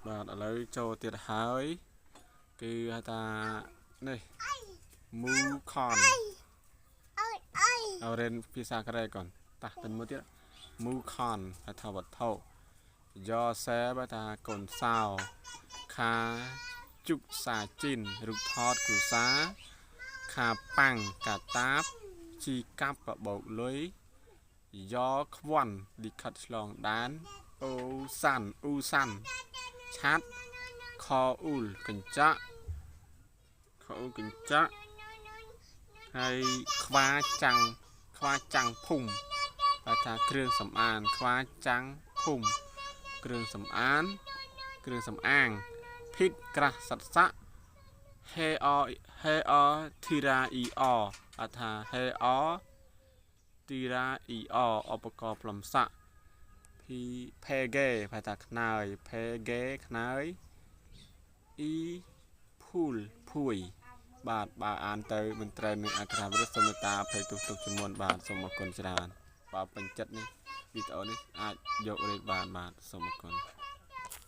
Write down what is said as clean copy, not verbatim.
បាទឥឡូវចូលទៀតហើយគឺហៅថានេះមូខនអរៀនភាសាកូរ៉េកូនតាទៅមើលទៀតមូខនហៅថាវត្ថុយ៉សែបើថាកូនសោខាជុកសាជីនរូបថតគ្រួសារខាប៉ាំងកាតាបជីកាប់បបោកលុយយ៉ខ្វាន់លិខិតឆ្លងដែនអូសាន់អ៊ូសាន់ឆាត់ខអ៊ូលកញ្ចក់ខអ៊ូលកញ្ចក់ហើយខ្វាចាំងខ្វាចាំងភុំហៅថាគ្រឿងសម្អាងខ្វាចាំងភុំគ្រឿងសម្អាងគ្រឿងសម្អាងភីតក្រាស់សត្វស័កហេអហេអធីរ៉ាអ៊ីអហៅថាហេអទីរ៉ាអ៊ីអឧបករណ៍ផ្លុំស័កភីផេហ្គេហៅថាខ្នើយផេហ្គេខ្នើយអ៊ីភូលភួយបាទបើអានទៅមិនត្រូវនឹងអក្ខរាវិរុទ្ធសូមមេត្តាអភ័យទោសទុកជាមុនបាទសូមអរគុណច្រើនបើពេញចិត្តនេះវីដេអូនេះអាចយករៀនបានបាទសូមអរគុណ។